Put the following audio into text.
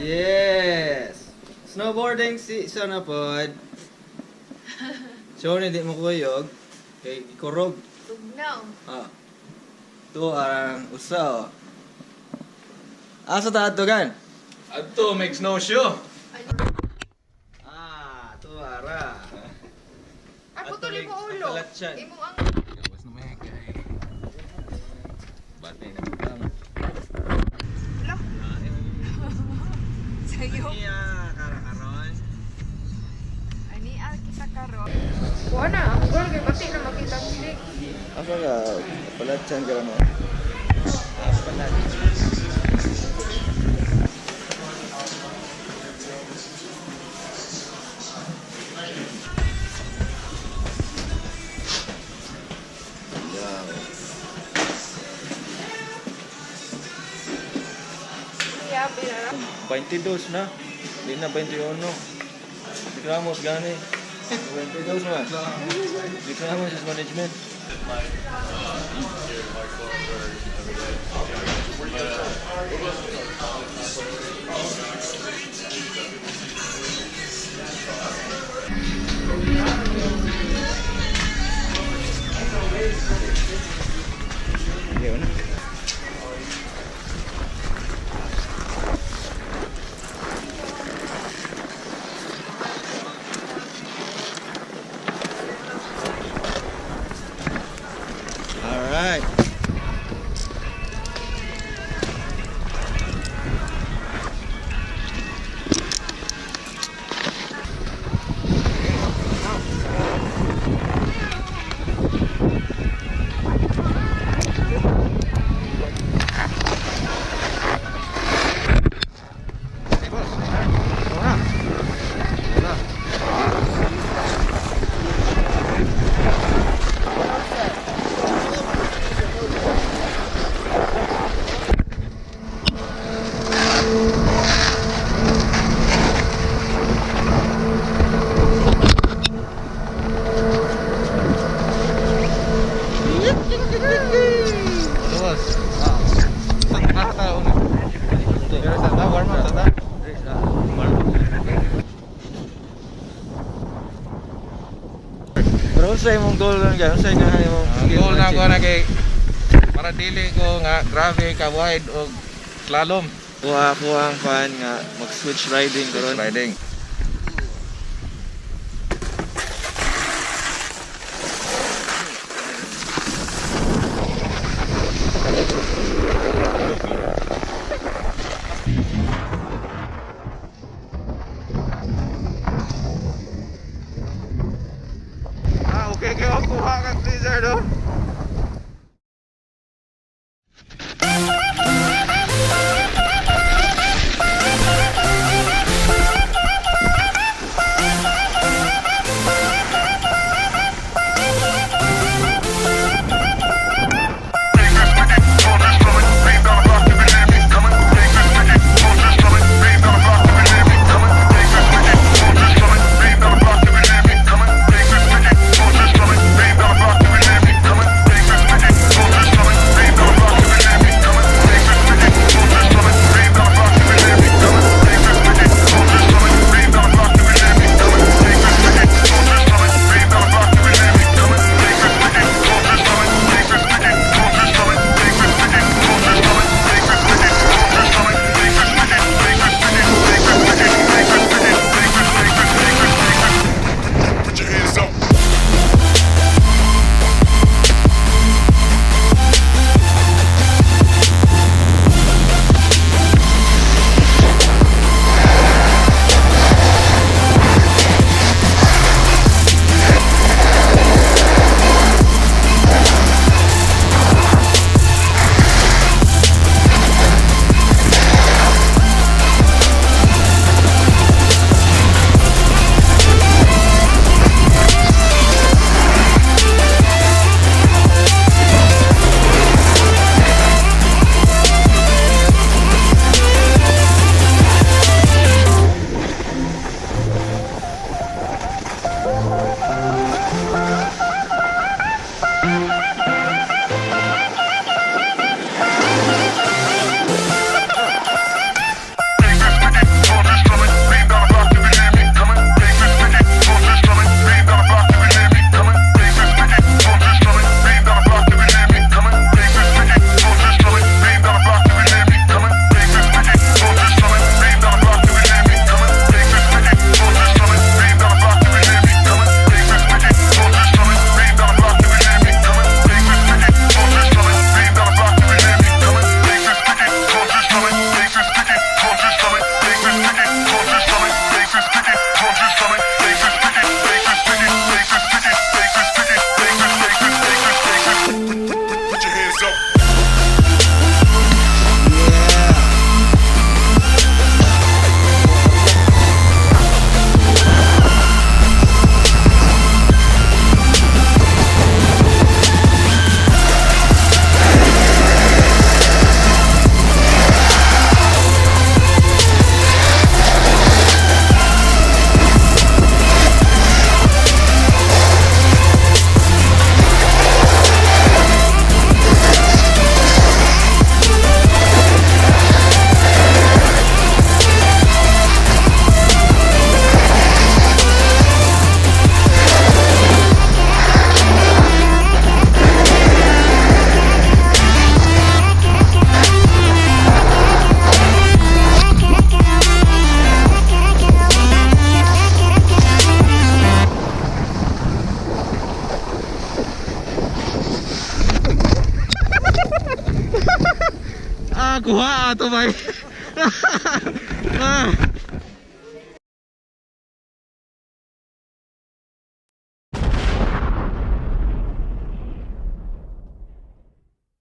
Yes! Snowboarding si na pod. So hindi mo kuyog kay gikurog. Tugnaw. Ah. To ang usa, oh. Asa ta adto gan? Adto make snowshoe. Ah, to ara. Ay, putuli mo ulo. Appalachian. Imo ang Gawas na may kay. Bate na butang. ulo. Sayo. Iya, kara karon. Ani ah, kita karon. Kuha na, ang goal kay pati na makita ang stick. Asa ka? Appalachian ka mo. Appalachian. Yeah, bira. 22 na. Di na 21. Di Ramos gani. 22 na. Di Ramos is management. Yun. All right. Luwas. Ah. Asa ta una? Pero sa ta warm up sa ta. Warm up. Pero unsay imong goal ron guys? Unsay nga imong Ang goal na ko na kay para dili ko nga grabe ka wide og slalom. Kuha kuha ang fan nga mag-switch riding karon. Riding. Ah, okay kayo kuha ka blizzard oh. Ah, kuha ato bay. Ah.